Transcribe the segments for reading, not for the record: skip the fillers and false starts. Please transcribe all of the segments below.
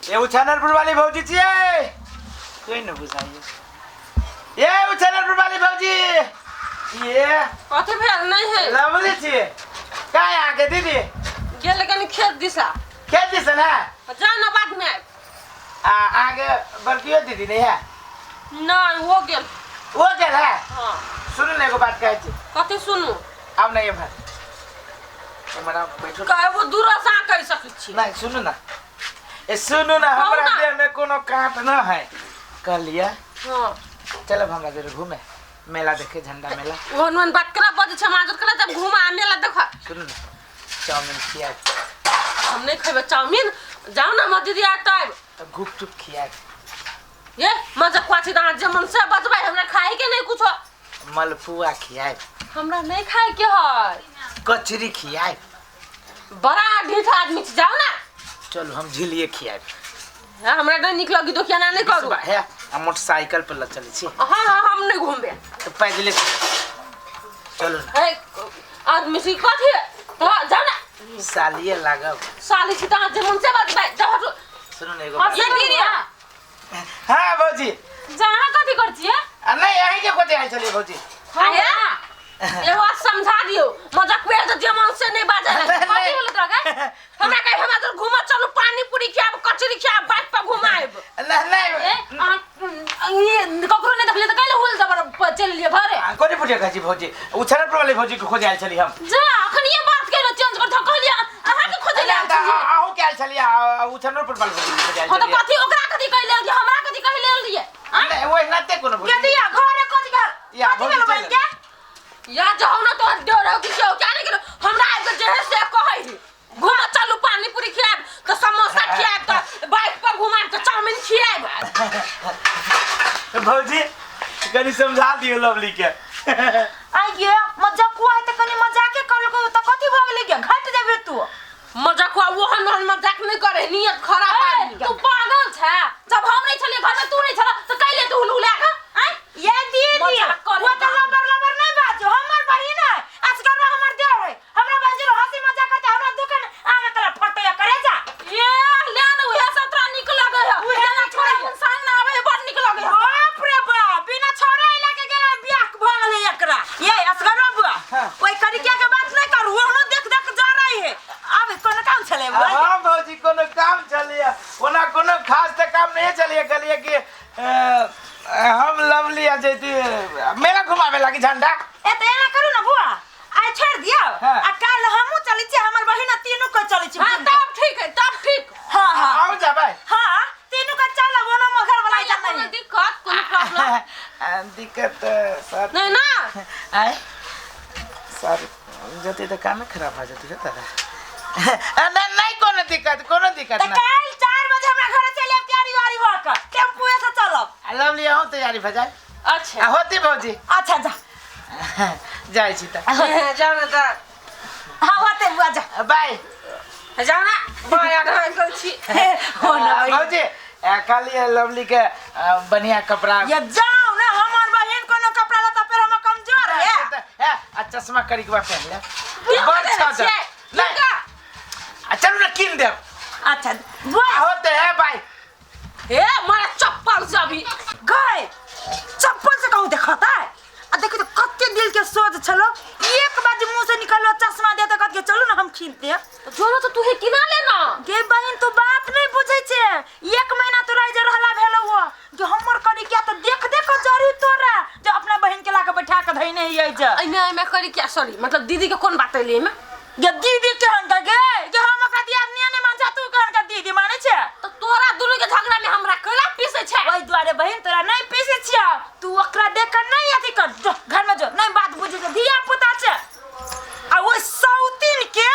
ए उछानरपुर वाली भौजी छियै कोई न बुझाइए ए उछानरपुर वाली भौजी ये कथी भेल नहीं है लवली छियै का अहाँके दीदी गेल कनी खेत दिशा खेत दिसन है जा ना बाद में आयब आ अहाँके बड़कियो दीदी नहीं है नहीं वो गेल वो गेल है हाँ सुनू ने एगो बात कहै छी कथी सुनू आब नहीं एम्हर एम्हर आउ बैठू ने। कहे वो दूर से अहाँ कहि सकै छी नहीं सुनू ना ए सुनू ना कहू हमरा ना। देह में कोनो कांट न है कहलिए हाँ चलब हमरा जरे घूमे मेला देखे झंडा मेला ओहन ओहन बात करा बजै छै माजर करा जब घुमा मेला देख सुनू ना चाउमीन खिया हम नहीं खेबै चाउमीन जाउ ना हमर दीदी आयत आयब तब गुपचुप खिया ये मजा खुआ छी तऽ अहाँ जे मन से बजबै हमरा खाए के नहीं कुछो मलपुआ खियाए हमरा नहीं खाए के है कचरी खियाए बड़ा ढीठ आदमी छी जाउ ना चलू हम झिलिए खियाए हाँ, हमरा नहीं निक लगी दोखिया ना नहीं करू है हम मोटरसाइकिल पर ल चलै छी हाँ हाँ हम नहीं घूमबे तो पैदले चलू ना ए आदमी छी कथी तो जाउ ना सालिए लागब साली छी तऽ अहाँ जे मन से बजबै जाउ हटू सुनू ने एगो हाँ, बात। ये दीदी हाँ भौजी जहाँ कथी कर छियै आ नहीं अहीं के खोजे आयल छलियै भौजी हाँ एगो बात समझा दियो मजाक पे तो जे मन से नहीं बाजे नहीं। कथी होलो तोरा के हमरा कहे हमरा तो घूमा चलू पानी पूरी खियाब कचरी खियाब बाइक पर घुमाएब नहीं नहीं ए अहाँ ये ककरो नहीं देखलियै तऽ कैले हुल जबर चलि एलियै घरे आ, कोनी पुछे कहै छी भौजी उछरल पर वाली भौजी के खोजे आयल छली हम जा अखन ये बात केलो चेंज कर कहलियै अहाँ के खोजै ले आयल छलियै अहूँ के आयल छलियै उछरल पर वाली भौजी के खोजे आयल हाँ तऽ छलियै कथी ओकरा कथी कहि लेल हमरा कथी कहि लेल रहियै नहीं वो नाते कोनो भौजी के दिया घरे कथी घर या, कथी भौजी भेलो चलि बहिन के या जाओ ना तो डर हो कि क्यों क्या नहीं करो हमरा आबि के जे है से कहै ही घुमा चलू पानी पूरी खियाब तो समोसा खियाब तो बाइक पर घुमाएब तो चाउमीन खियाब भौजी कनी समझा दियौ लवली के आइये मजाक हुआ है त कनी मजाके करलको त कथी भऽ गेलै गे घट जेबे तू मजाक हुआ ओहन ओहन मजाक नहीं करे नियत खराब ए, आदमी तू पागल छे जब हम नहीं छलियै घर में तू नहीं छला तऽ कैले तू हुल हुला के आँय ये दीदी मजाक करे वो त लबर लबर नहीं बाजो हमर बहिन है असगर हमर देवर है हमरा बाजो हंसी मजाक करते हमरा दुकान आगे तोरा फटैया करे जा ये ले ने उहे सब तोरा नीक लगे है उहे जेना नीक छोड़ा लगे। इंसान ना आवे है बड़ नीक लगे है बाप रे बाप बिना छोड़े इला के गेला बियाह भऽ गेलै एकरा ये असगर बुआ हाँ। ओइ करिकिया के बात नहीं करू ओहनो देख देख जा रही है अब कोनो काम छलै बुआ हाँ भौजी कोनो काम चलिए ओना कोनो खास तऽ काम नहीं चलिए कहलिए कि हम लवली आ जैती मेला घुमावे लागी झंडा ए त एना करू ना बुआ आइ छोड़ दियौ हाँ। आ काल हमहूँ चलै छी हमर बहिन आ तीनू के चलै छी हाँ तब ठीक है तब ठीक हाँ हाँ आउ जाबै हाँ तीनू के चलब ओनो में घर वाला कोनो नहीं दिक्कत कोनो प्रॉब्लम दिक्कत सर नहीं ना आय सर जते तऽ कामे खराब भऽ जेतै रे दादा नहीं नहीं कोनो दिक्कत कोनो दिक्कत तऽ ना काल्हि 4 बजे हमरा घरे चलि आयब तैयारी उयारी भऽ कऽ टेम्पुए से चलब लवली अहूँ तैयारी भऽ जाए अच्छा आ होती भौजी अच्छा जा जाइ छी तऽ जाओ ना तऽ हाँ होते बुआ जा बाय जाओ ना बाय अढ़ाई कर छी हो ना बहिन। भौजी कहलियै लवली के बढ़िया कपड़ा ये जाओ ना हमर बहिन कोनो कपड़ा लत्ता पेर हम कमजोर है है आ चश्मा करिकबा पहन ले की बड़ करै छौ छियै? नहीं किनका? आ चलू ना कीन देब अच्छा बुआ आ होते है बाय ए मारा चप्पल से अभी गए चप्पल से कहूँ देखता है आ देखी तो कते दिल के सोच छलो एक बार जे मुंह से निकलो चश्मा दे तो कत के चलू ना हम खींचते जोनो तो तू हे किना लेना गे बहिन तू बात नहीं बुझे छे एक महीना तोरा जे रहला भेलो वो जो हमर करी क्या तो देख देख जरी तोरा जो अपना बहिन के लाके बैठा के धइने हियै जे एने एमे करी क्या सॉरी मतलब दीदी के कोन बात एली एमे गे दीदी केहन के गे जे हम ओकरा दियादनी नहि मान छै तू केहन के दीदी मानै छै तो तोरा दुनू के झगड़ा में हमरा केला पीसे छै ओहि दुआरे बहिन तोरा नहीं पीसे छियै तू ओकरा देख के नहीं अथी कर जो घर में जो नहीं बात बुझे छै धिया पुता छै आ ओहि सौतीन के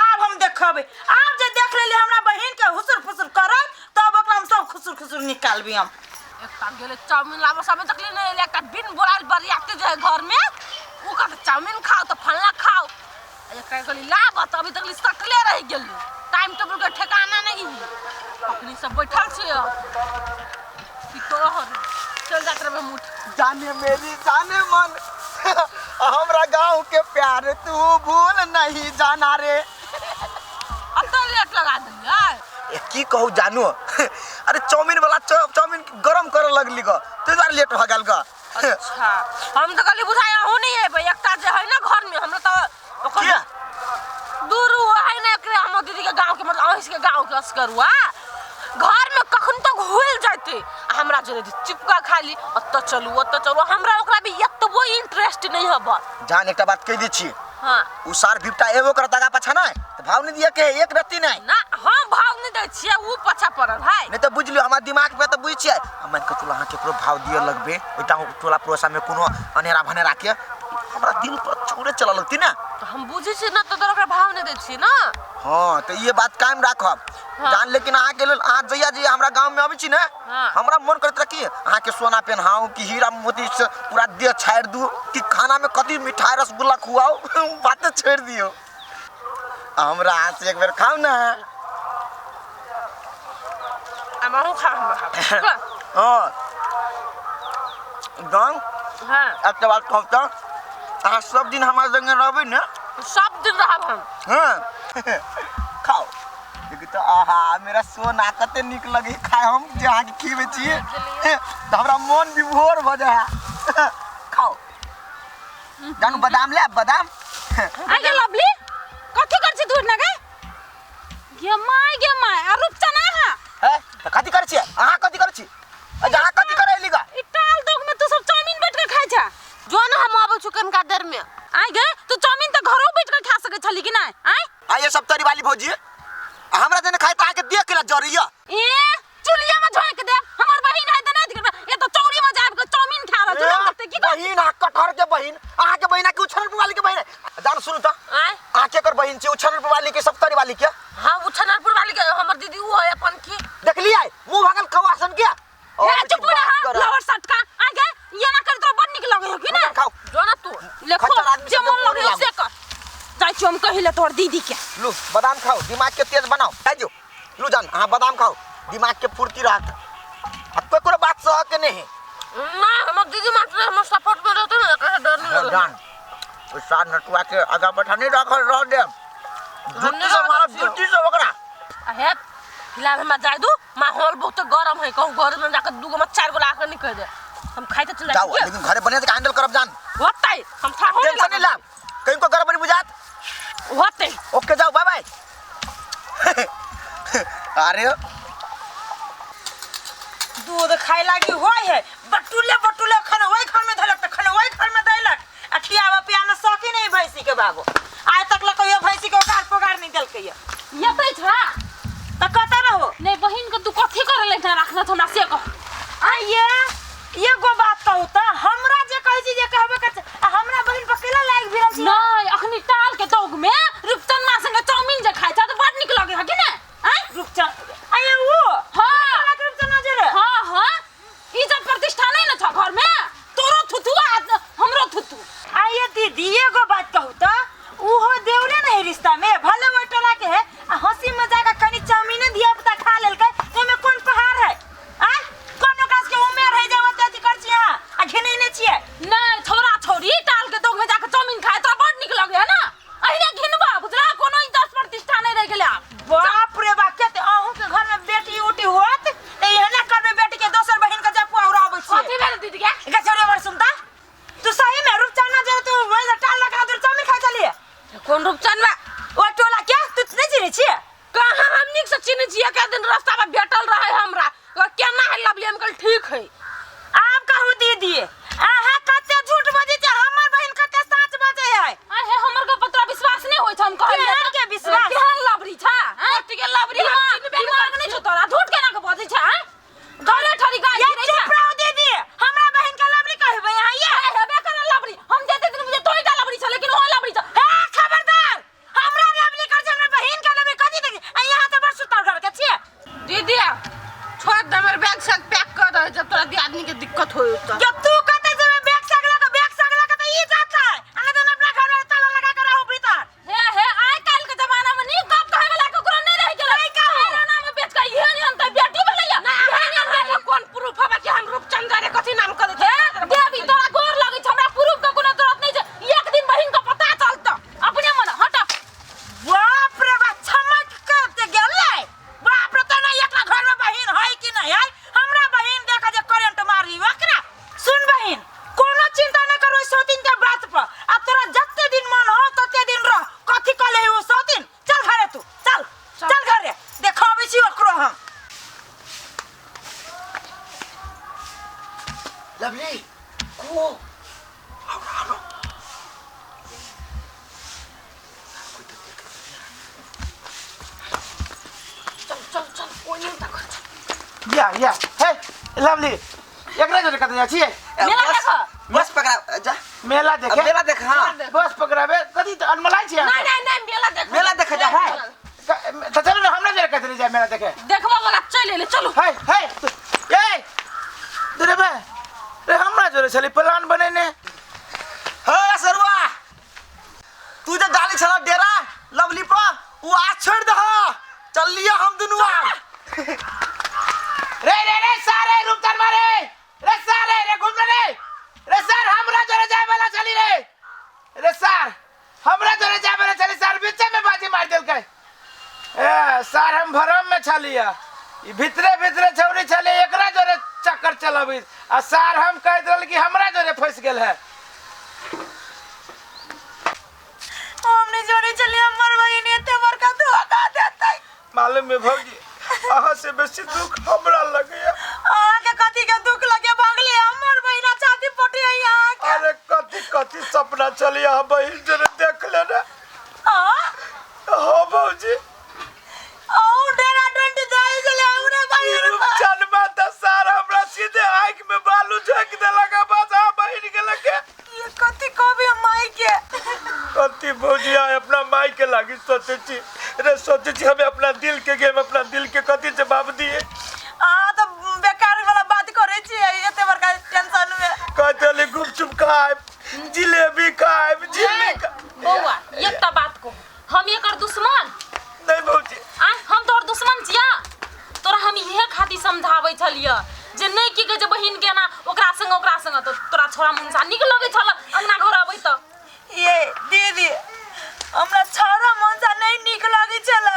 आब हम देखबै आब जे देख लेली हमरा बहिन के हुसुर फुसुर करत तब ओकरा हम सब खुसुर खुसुर निकालबी हम एकटा गेलै चाउमीन लाबऽ समय तक नहि एलै एकटा बिन बोलायल बरियाती जे है घर में ओ कहतै चाउमीन खाओ तऽ फल्लाँ खाओ एकरा कहली लाबऽ तऽ अभी तक सटले रहि गेलियै टाइम टेबुल के ठेकाना नहीं है अखनी सब बैठल छियै की कहब चल जात रहबै हम उठ जाने मेरी जाने मन हमरा गांव के प्यार तू भूल नहीं जाना रे अब तो लेट लगा देलियै ए, की कहू जानू अरे चाउमीन वाला चाउमीन गरम करे लगली ग, ताहि दुआरे लेट भऽ गेल ग। अच्छा, हम तऽ कहली बुझाय अहूँ नहीं अयबै, एकटा जे है ना घर में हमरा तऽ ओकर किया? दूर है ना एकरे हमर दीदी के गाँव के, मतलब अहीं के गाँव के असगरुआ घर में कखन तक हुल जाते, आ हमरा जरे चिपका खाली ओतऽ चलू ओतऽ चलू, हमरा ओकरा भी एतबो इंटरेस्ट नहीं हब। जान एकटा बात कहि दै छी। हाँ। उ सार बिपटा एबो करत आगा पाछा नहि तऽ भाव नहि दिअ के एक रत्ती नहि। ना हम भाव नहीं दै छियै, उ पाछा पड़ल है। नहीं तऽ बुझि लियौ हमरा दिमाग पे तऽ बुझि छियै। आ मानि कऽ चलू अहाँ केकरो भाव दिअ लगबै ओहिठाम टोला पड़ोसा में कोनो अनेरा भनेरा के, हमरा दिल पर छोड़े चलऽ लगती ना। तऽ हम बुझै छियै ना तऽ तोरा ओकरा भाव नहीं दै छियै ना। हाँ तऽ ये बात कायम राखब। हाँ। जान, लेकिन अहाँके लेल अहाँ जहिया जहिया हमरा गाँव में अबै छी ने, हाँ। हमरा मन करैत रह कि अहाँके सोना पेन्हाउ कि हीरा मोती से पूरा देह छाड़ि दू कि खाना में कथी मिठाई रसगुल्ला खुआउ, बाते छोड़ि दियौ। आ हमरा हाथ से एक बेर खाउ ना। हम अहूँ खाउ, हमरा खाउ। हाँ। गाँव? हाँ। एकटा बात कहब तऽ अहाँ सब दिन हमरा संगे रहबै ने? सब दिन रहब हम। हाँ। खाउ। देखू तऽ आहा मेरा सोना कते नीक लगे खाय, हम जे अहाँके खिबै छी तऽ हमरा मन विभोर भऽ जाइ है। खाउ। जानू बादाम ले बादाम। आगे लवली कथी कर छी तू ना गे? गे my गे my, आ रूपचन अहाँ? है तऽ कथी करै छियै अहाँ? कथी करै छी? अहाँ कथी करै एली गा? ई टाल दोग में तू सब चाउमीन बैठ के खाइ छा? जो ना हम आबै छी कनिका देर में। आय गे, तू चाउमीन तऽ घरो बैठ के खा सकै छली कि नहि? आय आ ये सब तरी वाली भौजी हमरा जने खाइ तऽ अहाँके देख के जरैया। ए चुलिया में झोंक दे, हमर बहिन है तऽ नहि दिखबै, ए तऽ चौरी में जाब के चाउमीन खा रहल छै, हम देखते की कर। बहिन आ कटहर के बहिन, अहाँके बहिन आ कि उछल वाली के बहिन? जान सुनू तऽ। आय अहाँ केकर बहिन छी, उछल वाली के सप्तरी वाली के? हाँ, उछनरपुर वाली के हमर दीदी उ है अपन की। देखलियै मुंह भागल कौआ सन के? हे चुप रह लवर सटका। आय गे, ये ना कर तो बड़ नीक लगे हो कि ना? खाओ। जो ना तू ले खो, खच्चर आदमी जे सबके मन मुँह लगे हो लागू। से कर। जाइ छी हम कहि ले तोहर दीदी के। लू बादाम खाओ, दिमाग के तेज बनाओ। जाइ जो लू जान, अहाँ बादाम खाओ, दिमाग के फुर्ती रहत। आ ककरो बात सह के नहीं है। ना हमर दीदी मास्टर हमर सपोर्ट में रहते ना, एकरा से डर नहीं लगे। जान ओइ सार नटुआ के आगा बढ़ा नहीं रखल रह दे, जुत्ती से मारब, जुत्ती से ओकरा। आ हे फिलहाल हमरा जाय दू, माहौल बहुत गरम है, कहूँ घर में जाकर दूगो में चार गो लाकर नहीं कह दे, हम खाई तो चल जाओ, लेकिन घरे बढ़िया से हैंडल करब जान। होतै, हम थाहो नहीं टेंशन नहीं लाभ, कहीं को गड़बड़ी बुझात होतै। ओके जाओ, बाय बाय। अरे दूध खाय लागी होय है, बटुले बटुले खन ओहि घर में धलक तऽ खन ओहि घर में दैलक, आ खियाबा पिया में शौकी नहीं भैंसी के बाबू, आइ तक ल कहियो भैंसी के ओगार पोगार नहीं देलकै ये। यतै छा तऽ कतऽ रहो? नहीं बहिन के तू कथी करे ले राखना छ हमरा से कह। आइए एगो बात कहू तऽ हमरा जे कहै छी जे कहबे कर, आ हमरा बहिन पर केला लाग भिरल छी? नहीं अखनी टाल के दोग में रूपचन मा संगे चाउमीन जे खाइ छ तऽ बड़ नीक लगे है कि ने? आय रूपचन आइए उ? हाँ। रूपचन नजर। हाँ हाँ, इज्जत प्रतिष्ठा नहीं न छ घर में, तोरो थुथु आ हमरो थुथु। आइए दीदी एगो बात कहू तऽ उहो देवले नहीं रिश्ता में, भले वो टोला के है, आ हंसी मजाक कनी चाउमीन धिया पुता खा लेलकै, ओमे कोन पहाड़ है? आय कोन ओकरा के उमेर है जे ओते अथी कर छी अहाँ आ घिनैने छियै? नहीं छोरा छोरी टाल के दोग में जाके चाउमीन खाए तो बड़ नीक लगे है ना, अहिने घिनबा बुझला, कोनो इज्जत प्रतिष्ठा नहीं रह गेलै आब। बाप रे बाप, के अहूँ के घर में बेटी उटी होत त एहने करबे बेटी के दोसर बहिन के जपुआ उड़ाबै छियै। कथी भेल दीदी के? गे छोरी हमर सुनता तू सही में रूपचन जे तू वही टाल लगा दूर चाउमीन खाइ चलिए। कोन रूपचन बा? ओ टोला के तू नहीं चिन्है छियै? कहाँ हम नीक से चिन्है छियै, एक दिन रास्ता में भेटल रहे हमरा, केना है लवली? हम कहल ठीक है। आब कहू दीदी अहाँ कते झूठ बजै छै, हमर बहिन कते सच बजै है। आय हे हमर के पतरा विश्वास नहीं होय छै, हम कहलियै केहन के विश्वास? केहन लवरी छ? आँय? कथी के लवरी? हम दिमाग चिन्हबे नहि दिमाग नहीं छौ तोरा, झूठ केना के बजै छै? आँय? घरे ठरी गाय ये गिरै छै। चुप रहो दीदी, हमरा बहिन के लवरी कहबै अहाँ? ये आय हेबे करल लवरी, हम जते दिन बुझे तोही टा लवरी छ, लेकिन ओहो लवरी छ। हे खबरदार, हमरा लवली कर छै, हमरा बहिन के लवली कथी देखी? आ यहाँ तऽ बड़ सुतल घर के छियै। दीदी छोड़ दे, हमर बैग सैग पैक कर दे, जब तोरा दियादनी के दिक्कत होय त। जब तू कते जेबे बैग सैग लऽ के, बैग सैग लऽ के तऽ ई जात है, आ नहि तऽ अपना घर में ताला लगा के रहू भीतर। हे हे आइ काल्हि के जमाना में नीक गप कहै वाला ककरो नहीं रहि गेलै। चाइना में बेच के इहे नियन तऽ बेटी भेलैया, इहे नियन बेटी। कोन प्रूफ हबे कि हम रूपचंद रे कथी नाम कर हे देवी तोरा गोर लगै छै, हमरा प्रूफ के कोनो जरूरत नहीं छै, एक दिन बहिन के पता चलतौ अपने मन हट। बाप रे बाप, छमक के गेलै। बाप रे, तना एकरा घर में बहिन लवली को आओ आओ चल चल चल कोई नहीं तक या या हे लवली एकरा जोरे कतऽ जाइ छियै मेला बस देखऽ। बस पकड़ा जा मेला देखे मेला देख हाँ बस पकड़ाबे कथी तऽ अनमलाइ छियै नहीं नहीं नहीं मेला देख मेला देखे जा है तऽ चलू ने हमरा जोरे कतऽ जाय मेला देखे देखबा वाला चल एले चलू हे हे ए रे बे रे हमरा जोरे छली प्लान बनेने हे सरुआ तू जे डाली छला डेरा लवली पर उ आज छोड़ दह चल लिया हम दुनू आ रे रे रे सारे रूपचन मारे रे सारे रे घूम रे रे सर हमरा जोरे जाय वाला चली रे रे सर हमरा जोरे जाय वाला चली सर बीचे में बाजी मार देलकै ए सर हम भरम में छलिया ई भीतरे भीतरे छौरी छले एकरा जोरे चक्कर चलबी आ सर हम कह देल कि हमरा जोरे फंस गेल है हमने जोरे चली हमर बहिन एते बड़का धोखा देतै मालूम है भौजी अहाँ से बेसी दुख हमरा लगैया अहाँके कथी के दुख लगे भगले हमर बहिना छाती पटी है अहाँके अरे कथी कथी सपना चली अहाँ बहिन जोरे देख लेने हाँ हो भौजी औ डेरा डंडी जाई छले हमरे बहिन रूपचन माता सार हमरा सीधे आँख में बालू झोंक देलक आ बस अहाँ बहिन के लगे ये कथी कहबे माई के कथी भौजी आइ अपना माई के लागी सोचे छी रे सोचे छी हमें अपना दिल के गेम अपना दिल के कथी जवाब दिए अहाँ तऽ बेकार वाला बात करै छियै एते बड़का टेंशन में कहते रहली गुपचुप खाएब जिलेबी खाएब झिल्ली खा बौआ एकटा बात को हम एकर दुश्मन नहीं भौजी आ हम तोहर दुश्मन छिया तोरा हम इहे खातिर समझाबै छलियै जे नहि की कहै छै बहिन के ना ओकरा संग तऽ तोरा छोरा मुनसा नीक लगै छल अंगना घर अबै तऽ ये दीदी हमरा छौड़ा मनसा नहीं नीक लगै छल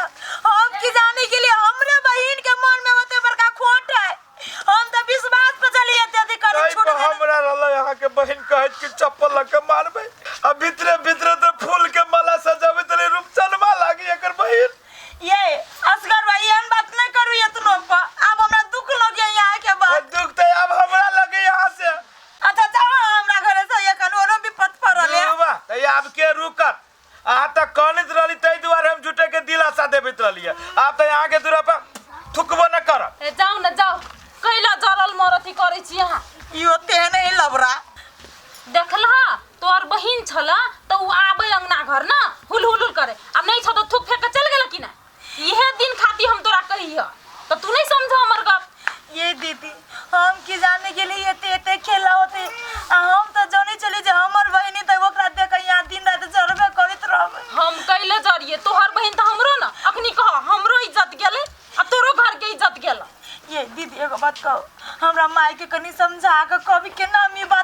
हम की जाने के लिए हमरे बहिन के मन में ओते बड़का खोट है हम तऽ विश्वास पर चली एते अथी करे नहीं छूट पर हमरा रहलै अहाँ के बहिन कहैत कि चप्पल लऽ के मारबै आ भीतरे भीतरे तऽ फूल के माला सजाबैत रहै रूपचनमा लागी एकर बहिन ये असगर भाई एहन बात नहीं करू एतनो पर आब हमरा दुख लगे यहाँ के आ बाद दुख तऽ आब हमरा लगे यहाँ से अच्छा जाओ हमरा घरे से एखन ओरो विपत पड़ल है वाह तऽ आब के रुकत अहाँ तऽ कानैत रहली ताहि दुआरे हम झूठे के दिलासा देबैत रहलियै आब तऽ अहाँके दूरा पर थुकबो न करब ए जाउ ने जाउ कैला जरल मरथी करै छी अहाँ इहो तेहन ही लबरा देखलह तोहर बहिन छल तऽ उ आबै अंगना घर न हुल हुल हुल करे आब नहि छौ तऽ थूक फेंक के चलि गेल कि नहि इहे दिन खातिर हम तोरा कहिह तऽ तू नहि समझ हमर गप ये दीदी हम की जाने के लिए एते एते खेला होते आ हम तो जाने चली जे हमर बहिनी तऽ ओकरा देख के यहाँ दिन रात जरबे करैत रहबै हम कैले जरिए तोहर बहिन तऽ हमरो न अखनी कह हमरो इज्जत गेलै आ तोरो घर के इज्जत गेल ये दीदी एगो बात कहो हमरा माई के कनी समझा के कभी केना हम ई बात